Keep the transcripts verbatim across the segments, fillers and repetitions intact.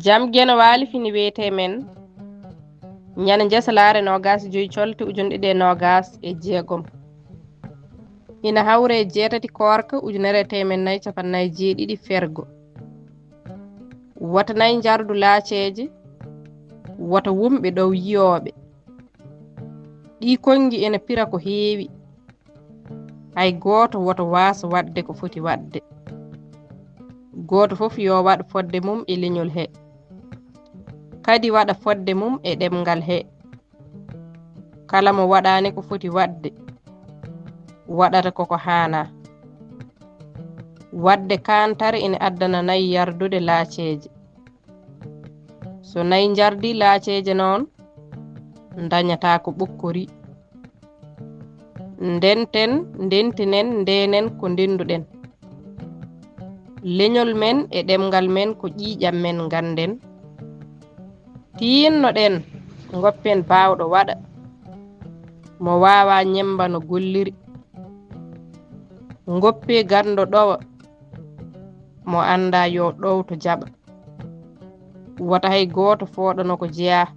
Jam Geno Waali fini wiyetee men. Ñande Jesalaare noogaas e joy colte ujunɗe ɗiɗi e noogaas e jeegom. Ina hawre e jeetati koorka ujunere e teemen nayi capannay jeeɗiɗi fergo. Wota nay njardu laaceeje, wota wumɓe ɗow yiyooɓe. Ɗii konngi ina pira ko heewi. Hay gooto wota waas waɗde ko foti waɗde. Gooto fof yo waɗ fodde mum e leñol he. Kadi waɗa fodde mum e ɗemngal he. Kala mo waɗaani ko foti waɗde, waɗata koko haanaa. Waɗde kaantare ina addana nay yardude laaceeje. So nay njardi laaceeje noon, ndañataa ko ɓokkori. Ndenten, ndentinen, ndeenen ko ndenduɗen. Leñol men e ɗemngal men ko ƴiiƴam men ngannden. Tiinnoɗen, ngoppen baawɗo waɗa, mo waawaa ñemmba no golliri. Ngoppee ganndo ɗowa, mo anndaa yo ɗowto jaɓa. Wota hay gooto fooɗano ko jeyaa,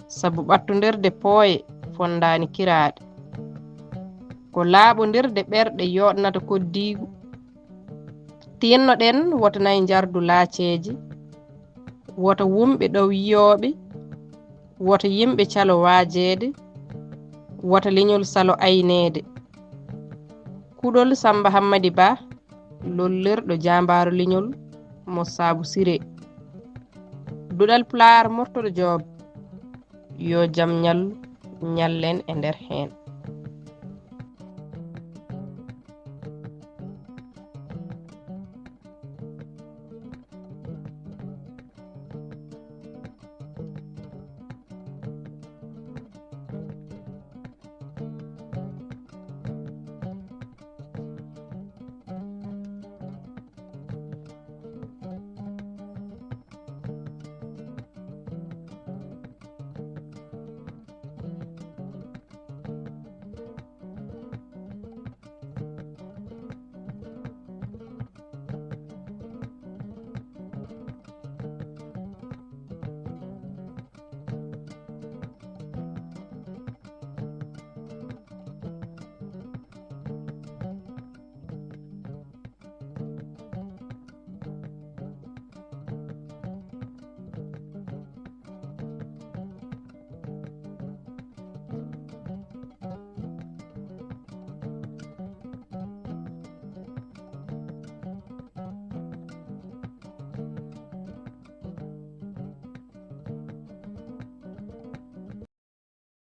sabu ɓattondirde pooye fonndaani kiraaɗe. Ko laaɓondirde ɓerɗe yooɗnata koddiigu. Tiinnoɗen, wota nay njardu laaceeje, wota wumɓe ɗow yiyooɓe, wota yimɓe calo waajeede, wota leñol salo ayneede. Kuɗol Sammba Hammadi Bah, lollirɗo jaambaaru leñol mo Saabu Siree. Duɗal Pulaar Murtuɗo Joob, yo jam ñallu ñallen e nder heen.